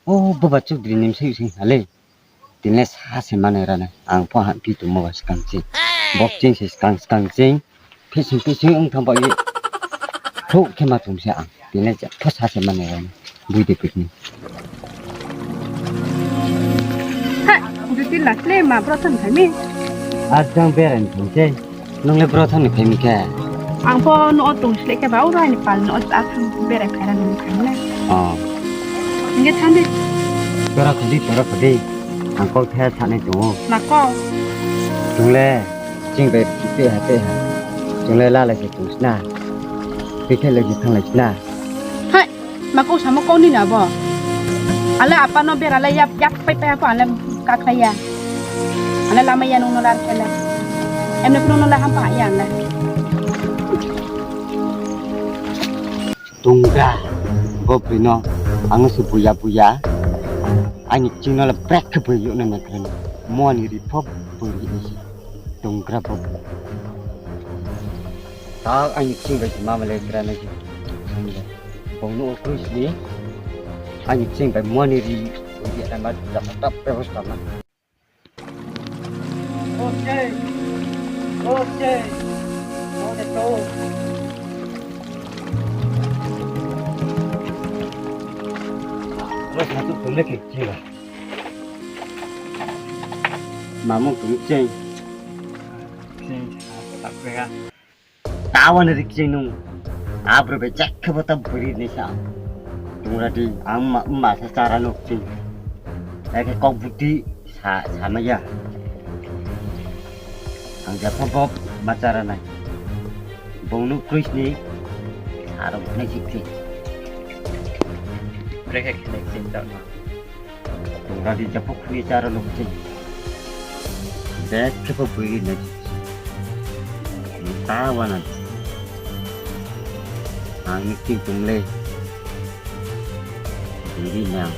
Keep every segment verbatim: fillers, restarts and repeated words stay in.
O, boba Chaudhary ni bsai sing ha le. Tini le sa se manai ra nai. Ang pho hahphi tongmo ba skang ching. Bo kching se skang skang ching. Phising phising ong thang ba ye. Thouh khe ma tong se ang. Tini le jepho sa se manai ra nai. Bui de pik ni. Ha, juti last le ma bro than khai mi. Ajang berai ni thang se. Nung le bro than ni phai mi khe? Ang pho no tong sleh khe ba, ura ni pal no a thang berai phai ra nung khai le. O. Hing khe than di. Tora khadi, tora khadi. Ang kau the thanai tong ou. Ma kau? Chung le, ching bai te ha, te ha. Chung le lalai se tong sna. Te khe lai se thang lai sna. Hai. Ma kau samo kau ni na bo. Ale apa no bera le yap, yap pai pai apa ale kakhlai ya. Ale lama ya nung no lar khe le. Emne phno no la ham pa ya le. Tonggra, bo broi no, ang no se buya buya. Aini kching no le brek khe bui yo na me kren. Mo ni ri pho bui yo si. Tonggra bo. Ta aini kching bai se ma male kra na si. Bung no kroi sini. Aini kching bai mo ni ri. Ye na ma la tap pe bos ta ma. Okay. Okay. Mo ne to. Bos na tu pun le kching ba. Mamung tong ching. Ching, tak ya. Tawa ni ri kching nung. Abro bai chek khe bo ta buri ni sa. Tung ra di, ang ma, ma sa chara no kching. Ai khe kok buti sa, sa ma ya. Ang ja pho bo ma chara nai. Bung no kroi sini. Aro nai si kching. Bre khe khe nai kching ta ma. Tong ra di, jepho khui charo lok ching. Bek khe pho bui ri nai. Ta wana. Ang ni kching tong le. Bui ri nai.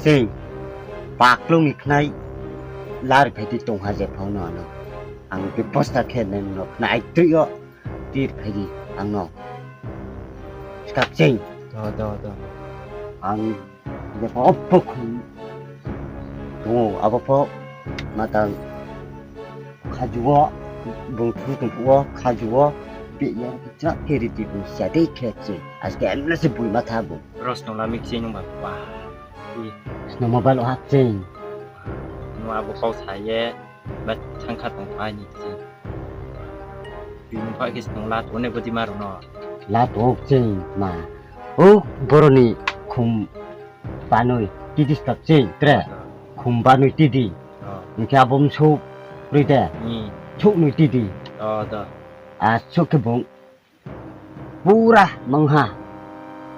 Ching, paklung ni khnai lar phai di tong ha je phau no ano. Ang bebosta khe nai no khnai tui yo tir phai di ang no. Skak ching. Do, do, do. Ang je phau pho khum. Tong ou, abo pho matang khaju wo, bung thu tong phuh wo, khaju wo, bih ya, chak khe riti bung sia dei khe ching. Aske emla se bui ma tha bung. Ros nung la mi kching nung ba, wa. Snomo balo ha ching. Nung abo kau sa ye, ba thang kha tong pha ni ching. Bini pha khe snung la tong ne bodi ma rung no. La tong ching ma. O boro ni khum banoi tidi skak ching tre. Khum banoi tidi. Hing khe abo msouh roi de. Hmm. Souh noi tidi. Do, do. A souh khe bung. Pura mangha.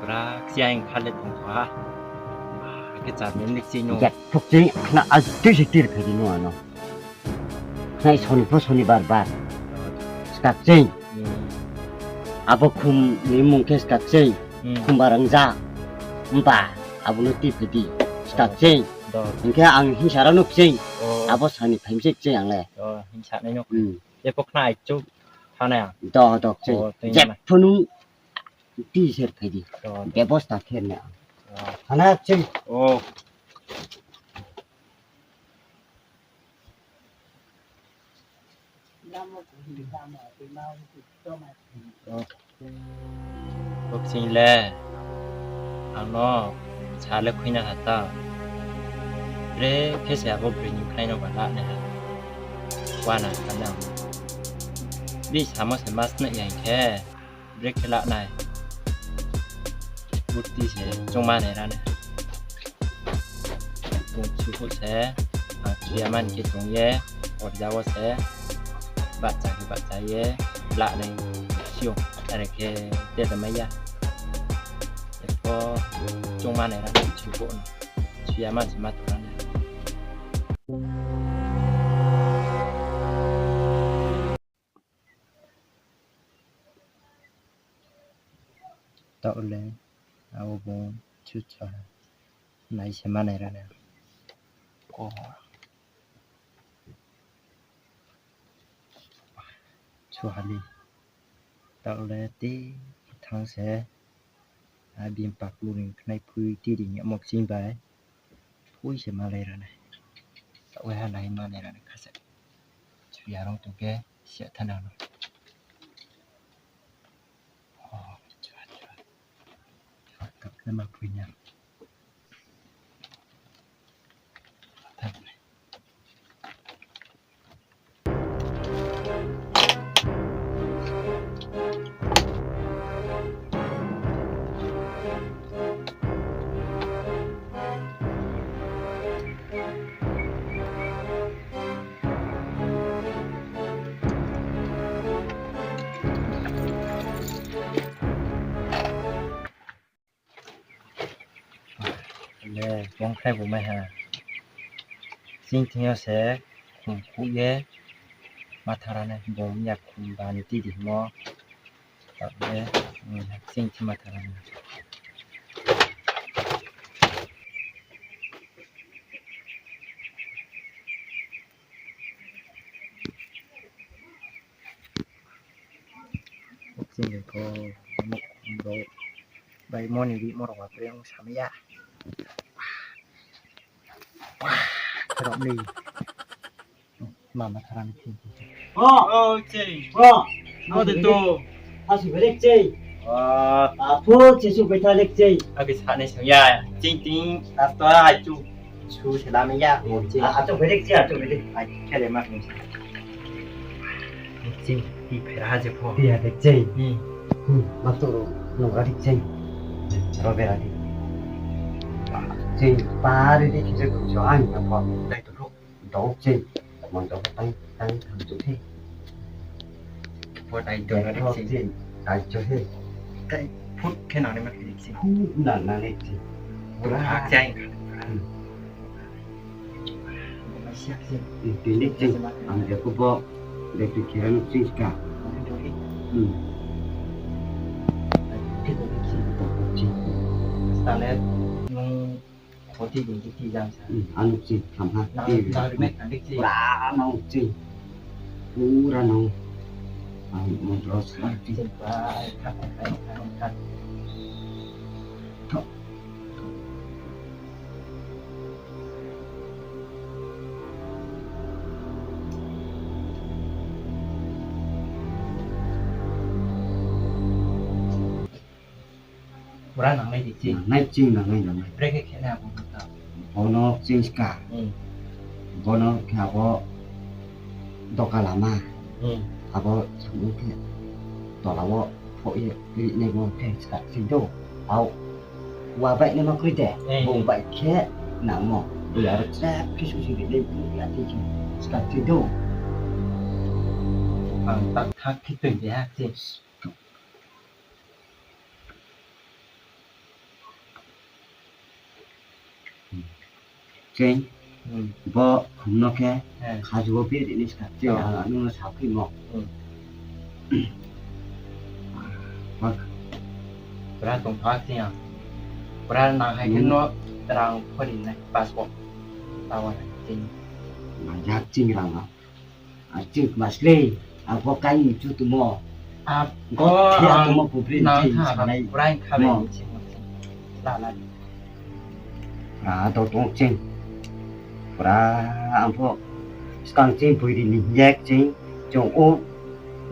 Pura ksia hing kha le tong pha. Khe char ni ni kching no. Jat phuk ching khna a tui se tir phai di no ano. Khnai soni pho soni bar bar. Skak ching. Hmm. Abo khum ni mung khe skak ching. Hmm. Khum barang ja. Mba abo no tui phai di. Skak ching. Do. Hing khe ang hingsa rao no kching. Oh. Abo sani phaimsik ching ang le. Oh, hingsa nai no. Hmm. Jepho khna ai chuk. Thana ya? Do, do, ching. Oh, tui na. Jepho nung ti ser phai di. Do, do. Bebosta khe na. Oh. Thana ching. Oh. Bo kching le, ang no sa le khui na ha ta. Bre khe se abo broi ni khnai no ba la nai ha. Wana sa nang. Bini samo se mas na yang khe. Bre khe la nai. Burti se chungma nai ra nai. Bung chu phuh se, ang chuya mani khe tong ye, orja wo se, bahcha khe bahcha ye, la nai siyong, are khe te da mai ya. Epho chungma nai ra nai chu phuh no, chuya mani se ma tong ra nai. Taoh le, abo bung chucha nai se manai ra nai. Ko. Tuha le. Taoh le ti thanng se. A bini paklu ni khnai phui ti ri ni mok ching bai. Phui se malai ra nai. Taoh le ha nai malai ra nai kha se. Chu ya rong tong khe, sia thanng nang no. Oh, chua, chua. Kap khe ma phui na. Thanng nai. Le, bongkhlai bo mai ha. Chini thing yo se khum khuh ye ma thanng ra nai, bo ya khum ba ni ti di mo. Taoh le, hmm, chini thing ma thanng ra nai. Chini pho, mo, bo, bai mo ni ri mo rao ba pre ong samai ya. Rao ni. Mama tharam khe. O, o, chei. O, no de to. Asi berek chei. Wa. Apo chesu bai tha lek chei. Ake sa nai sang ya. Ching ting, asta ai chu. Su se lam ya. O, chei. A, ato berek chei, ato berek. Ai, kele ma ni. Chei, ti phera je pho. Ti ha de chei. Hmm. Hmm, ma to ro, no ga de chei. Ro bera di. Chei, pa ri di khe je ku jo ang na pho. Dai to ro. Dok chei. Mon dok tang, tang, tang chu the. Pho dai to na de chei. Dai to he. Dai, phut khe nang ni ma khe de chei. Phut nang na de chei. Pura ha chei. Hmm. Ini cing, ang dia ko bo, dia tu kira nuk cing ska. Hmm. Stale, nung khoti di di ti jam sa. Hmm, anu cing, tham ha. Nang, nang mek, nang dik cing. Pura nang cing. Pura nang. Ang mudros ha cing. Cing, ba, thak, thak, thak, thak. Thak. Pura nangnai di ching. Nangnai ching, nangnai, nangnai. Brekhe khe nai abo khe ta. Bono ching ska. Hmm. Bono khe abo doka lama. Hmm. Abo samung khe tola wo phoh ye ri nai bo khe ska ching do. Au. Wa bai nai ma kroi de. Eh. Bung bai khe nangmo. Bung aro chrep khe susi ri nai bung ya ti khe ska ching do. Ang tak thak khe tong de ha ching. Cheng, hmm, bo khum no khe, eh, khaju wo biri ni ska. Cheng, oh, ang nung no sa phi mo. Hmm. Bak. Pura tong thak cheng ang. Pura nang hai khe no rang phori nai passport. Tawa nai cheng. Nang jak cheng rang a. Achik maslei, abo kaini chu tumo. Abo ang tumo pupri nang ching tha salai. Pura kha bai mo. Ching mo ching. La la. Pura to tong ching. Pura ang pho skang ching pui di ni yek ching. Chong o.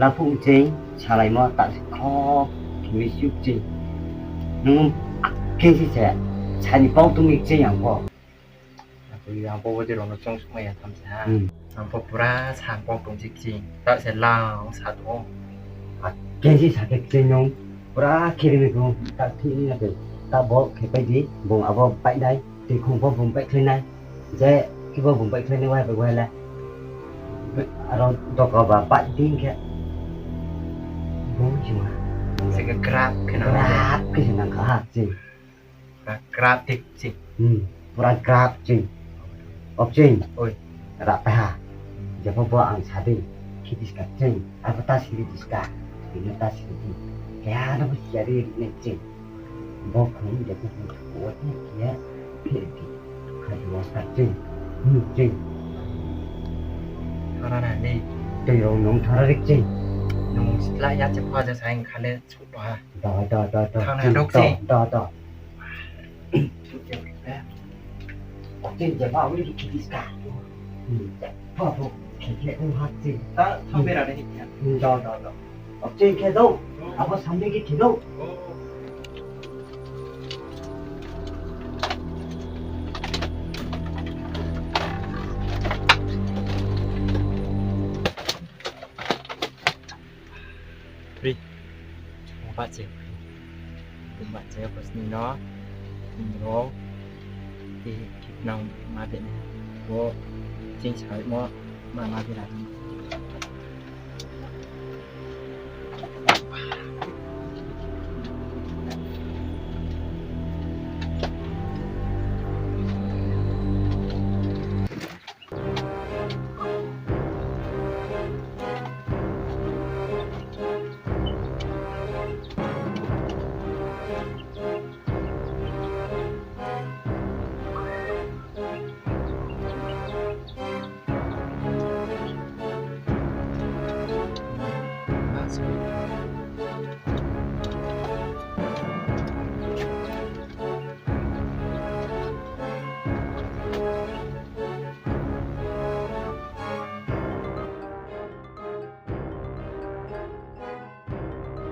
La phu ching. Salai mo ta si kho. Kimi suk ching. Nung khe si se. Sani pau tu mi ching ang pho. Ang pho bo de rao no choung sukmai ya tham se ha. Hmm. Ang pho pura sa pau tong si kching. Ta se lang sa tong. A khe si sa khe kching nung. Pura khe ri mi tong. Ta thi ni na de. Ta bo khe pai di. Bung abo pai nai. Tui khong pho bung pai khlai nai. Je khe bo bung pai khlai nai wai bai wai le. Aro doka ba pai ding khe. Bung jua. Se khe grap khe nang. Grap khe se nang kha ha kching. Pura grap tik ching. Hmm, pura grap ching. Op ching. Oi. Rap ha. Jepho bo ang sa di. Khi diska ching. Abo ta siri diska. Ini ta siri di. Kaya na bo siya di ne ching. Bo khum jepho bo ko ne kiya. Phi di. Kha di wa sa ching. Hmm, ching. Thara na ni. Tei rong nong thara rik ching. Nung sla ya che pha ja sa hing kha le chuh ha. Da, da, da, da. Thang na dok se. Da, da. Chini je ba wi ki dis ka. Hmm. Pha pho. Khe khe ong ha chini. Ta, thang bera de ni. Hmm, da, da, da. Chini khe do. Abo samde ki khe do. Pri. Bahcha. Bahcha ko sini no. Bro. Ti nang ma bini. Bo. Ching sai mo. Ma ma bini.